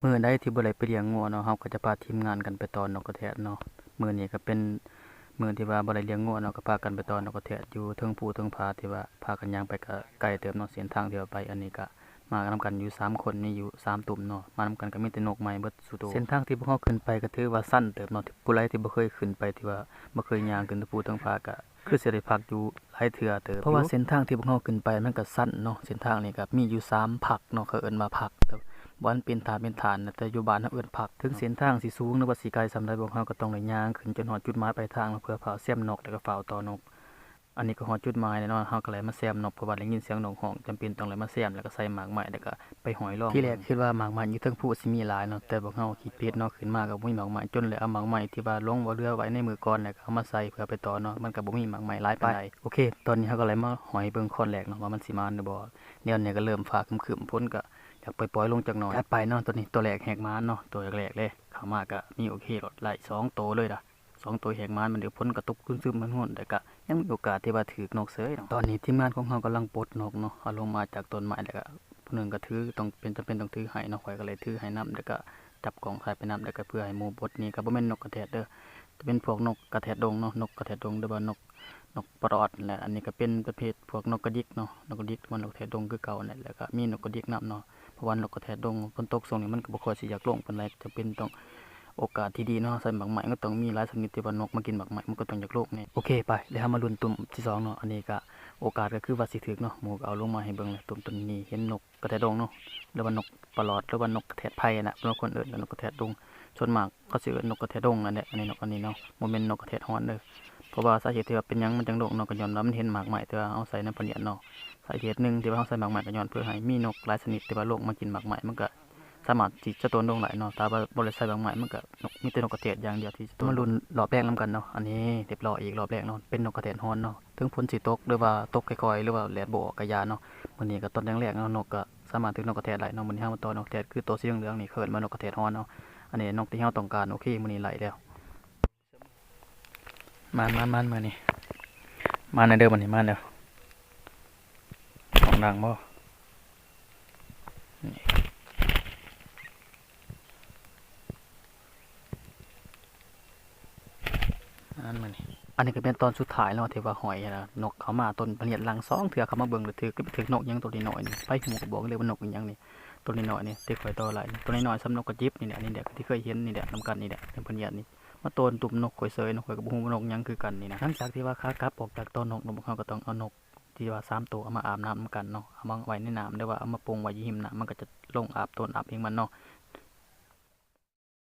ມື້ໃດທີ່ບໍ່ໄດ້ໄປລ້ຽງງົວເນາະ ເຮົາກໍຈະພາທີມງານກັນໄປຕໍ່ນົກກະແທດເນາະ. ມື້ນີ້ກໍເປັນມື້ທີ່ວ່າບໍ່ໄດ້ລ້ຽງງົວເນາະ ກໍພາກັນໄປຕໍ່ນົກກະແທດຢູ່ເທິງພູເທິງຜາ ທີ່ວ່າພາກັນຍ່າງໄປກໍໄກເຕີບເນາະ. ເສັ້ນທາງທີ່ວ່າໄປອັນນີ້ກໍມານຳກັນຢູ່ສາມຄົນ ມີຢູ່ສາມຕຸ່ມເນາະ ມານຳກັນກໍມີແຕ່ນົກໃໝ່ເບິດສູ່ໂຕ. ເສັ້ນທາງທີ່ພວກເຮົາຂຶ້ນໄປກໍຖືວ່າຊັນເຕີບເນາະ ຜູ້ໃດທີ່ບໍ່ເຄີຍຂຶ້ນໄປ ທີ່ວ່າບໍ່ເຄີຍຍ່າງຂຶ້ນເທິງພູເທິງຜາກໍ ຄືຊິໄດ້ພັກຢູ່ຫຼາຍເທື່ອເຕີບ ເພາະວ່າເສັ້ນທາງທີ່ພວກເຮົາຂຶ້ນໄປມັນກໍຊັນເນາະ. ເສັ້ນທາງນີ້ກໍມີຢູ່ສາມພັກເນາະ ເຂົາເອີ້ນວ່າພັກ ແບບບ່ອນປີນຖານ ປີນຖານນະ ແຕ່ຢູ່ບ້ານເຮົາເອີ້ນພັກ. ເຖິງເສັ້ນທາງຊິສູງ ຫຼືວ່າຊິໄກສ່ຳໃດ ພວກເຮົາກໍຕ້ອງໄດ້ຍ່າງຂຶ້ນຈົນຮອດຈຸດໝາຍປາຍທາງເນາະ ເພື່ອຟ້າວແຊມນົກ ແລ້ວກໍຟ້າວຕໍ່ນົກ ອັນນີ້ກໍຮອດຈຸດໝາຍແລ້ວເນາະ. ເຮົາກໍໄດ້ມາແຊມນົກ ເພາະວ່າໄດ້ຍິນສຽງນົກຮ້ອງ ຈຳເປັນຕ້ອງໄດ້ມາແຊມ ແລ້ວກໍໃສ່ໝາກໄມ້ ແລ້ວກໍໄປຫ້ອຍລອງ. ທີແລກຄິດວ່າໝາກໄມ້ຢູ່ເທິງພູຊິມີຫຼາຍເນາະ ແຕ່ພວກເຮົາຄິດຜິດເນາະ ຂຶ້ນມາກໍບໍ່ມີໝາກໄມ້ ຈົນໄດ້ເອົາໝາກໄມ້ທີ່ວ່າຫຼົງບໍ່ເຫຼືອໄວ້ໃນມື້ກ່ອນ ແລ້ວກໍເອົາມາໃສ່ເພື່ອໄປຕໍ່ເນາະ ມັນກໍບໍ່ມີໝາກໄມ້ຫຼາຍປານໃດ. ໂອເຄ ຕອນນີ້ເຮົາກໍໄດ້ມາຫ້ອຍເບິ່ງຄອນແລກເນາະ ວ່າມັນຊິມານຫຼືບໍ່. ແນວນີ້ກໍເລີ່ມຟ້າຄຶ້ມໆ ຝົນກໍຢາກປ່ອຍໆລົງຈັກໜ້ອຍ. ຈັດໄປເນາະ ຕົວນີ້ຕົວແລກແຮກມານເນາະ ຕົວແລກໆເລີຍ ເຂົ້າມາກໍມີໂອເຄໂລດ ໄດ້ສອງໂຕເລີຍລະ ສອງໂຕແຮກມານ. ມັນເດີ ຝົນກໍຕົກຄຶ້ມໆ ຮ້ອນໆ ແຕ່ກໍຍັງມີໂອກາດທີ່ວ່າຖືກນົກເສີຍເນາະ. ຕອນນີ້ທີມງານຂອງເຮົາກຳລັງປົດນົກເນາະ ເອົາລົງມາຈາກຕົ້ນໄມ້ ແລ້ວກໍຜູ້ໜຶ່ງກໍຖື ຕ້ອງເປັນ ຈຳເປັນຕ້ອງຖືໃຫ້ເນາະ ຂ້ອຍກໍເລີຍຖືໃຫ້ນຳ ແລ້ວກໍຈັບກ້ອງຖ່າຍໄປນຳ ແລ້ວກໍເພື່ອໃຫ້ໝູ່ປົດ. ນີ້ກໍບໍ່ແມ່ນນົກກະແທດເດີ ຈະເປັນພວກນົກກະແທດດົງເນາະ ນົກກະແທດດົງ ຫຼືວ່ານົກ ນົກປະຫຼອດນັ້ນແຫຼະ. ອັນນີ້ກໍເປັນປະເພດພວກນົກກະດິກເນາະ ນົກກະດິກ ຫຼືວ່ານົກກະແທດດົງຄືເກົ່ານັ້ນແຫຼະ ແລ້ວກໍມີນົກກະດິກນຳເນາະ. ເພາະວ່ານົກກະແທດດົງ ຝົນຕົກຊ່ວງນີ້ມັນກໍບໍ່ຄ່ອຍຊິຢາກລົງປານໃດ ຈຳເປັນຕ້ອງ ໂອກາດທີ່ດີເນາະ ໃສ່ໝາກໄມ້ ມັນກໍຕ້ອງມີຫຼາຍຊະນິດທີ່ວ່ານົກມາກິນໝາກໄມ້ ມັນກໍຕ້ອງຢາກລົງແດ່. ໂອເຄ ໄປ ແລ້ວເຮົາມາລຸ້ນຕຸ່ມທີສອງເນາະ. ອັນນີ້ກໍໂອກາດກໍຄືວ່າຊິຖືກເນາະ ໝູ່ກໍເອົາລົງມາໃຫ້ເບິ່ງແລ້ວ. ຕຸ່ມຕົວນີ້ເຫັນນົກກະແທດດົງເນາະ ຫຼືວ່ານົກປະຫຼອດ ຫຼືວ່ານົກກະແທດໄພນະ ບາງຄົນເອີ້ນວ່ານົກກະແທດດົງ ສ່ວນມາກ ເຂົາຊິເອີ້ນນົກກະແທດດົງນັ້ນແຫຼະ. ອັນນີ້ເນາະ ອັນນີ້ເນາະ ບໍ່ແມ່ນນົກກະແທດຮ້ອນເດີ ເພາະວ່າສາເຫດທີ່ວ່າເປັນຫຍັງມັນຈັ່ງລົງເນາະ ກໍຍ້ອນວ່າມັນເຫັນໝາກໄມ້ທີ່ວ່າເຮົາໃສ່ໃນພະເນຍດເນາະ. ສາເຫດໜຶ່ງທີ່ວ່າເຮົາໃສ່ໝາກໄມ້ ກໍຍ້ອນເພື່ອໃຫ້ມີນົກຫຼາຍຊະນິດທີ່ວ່າລົງມາກິນໝາກໄມ້ ມັນກໍສາມາດທີ່ຈະໂຕນລົງໄດ້ເນາະ. ຖ້າວ່າບໍ່ໄດ້ໃສ່ໝາກໄມ້ ມັນກໍນົກ ມີແຕ່ນົກກະແທດຢ່າງດຽວທີ່ຈະໂຕນ. ມາລຸ້ນລອບແລກນຳກັນເນາະ. ອັນນີ້ຮຽບຮ້ອຍອີກ ລອບແລກເນາະ ເປັນນົກກະແທດຮ້ອນເນາະ. ເຖິງຝົນຊິຕົກ ຫຼືວ່າຕົກຄ່ອຍໆ ຫຼືວ່າແດດບໍ່ອອກກໍຢ່າເນາະ ມື້ນີ້ກໍຕອນແລງໆເນາະ ນົກກໍ ສາມາດຖືກນົກກະແທດໄດ້ເນາະ. ມື້ນີ້ເຮົາມາຕໍ່ນົກກະແທດ ຄືໂຕສີເຫຼືອງໆນີ້ ເຂົາເອີ້ນວ່ານົກກະແທດຮ້ອນເນາະ. ອັນນີ້ນົກທີ່ເຮົາຕ້ອງການ. ໂອເຄ ມື້ນີ້ໄດ້ແລ້ວ. ມານໆໆ ມື້ນີ້ ມານແດ່ເດີ ມື້ນີ້ມານແດ່. ຫ້ອງດັງບໍ່? ນີ້ ອັນມື້ນີ້ ອັນນີ້ກໍເປັນຕອນສຸດທ້າຍເນາະ ທີ່ວ່າຫ້ອຍນະ ນົກເຂົ້າມາຕົ້ນພະເນຍດຫຼັງສອງເທື່ອ ເຂົ້າມາເບິ່ງແລ້ວຖືກ ຖືກນົກຫຍັງໂຕນ້ອຍໆນີ້ ໃຜຮູ້ກໍບອກເລີຍວ່ານົກອີຫຍັງນີ້. ໂຕນ້ອຍໆນີ້ທີ່ຂ້ອຍຕໍ່ໄລ່ນີ້ ໂຕນ້ອຍໆສ່ຳນົກກະຈິບນີ້ແຫຼະ ນີ້ແຫຼະ ທີ່ເຄີຍເห็ນນີ້ແຫຼະ ນຳກັນນີ້ແຫຼະ ໃນພະເນຍດນີ້ ມາໂຕນຕຸ່ມນົກຂ້ອຍເສີຍເນາະ. ຂ້ອຍກໍບໍ່ຮູ້ວ່ານົກຫຍັງຄືກັນນີ້ນະ. ຫຼັງຈາກທີ່ວ່າຂາກັບອອກຈາກຕໍນົກເນາະ ພວກເຮົາກໍຕ້ອງເອົານົກ ທີ່ວ່າສາມໂຕເອົາມາອາບນ້ຳນຳກັນເນາະ ເອົາມາໄວ້ໃນນ້ຳ ຫຼືວ່າເອົາມາປົງໄວ້ຢູ່ຮິມນ້ຳ ມັນກໍຈະລົງອາບຕົນອາບເອງມັນເນາະ.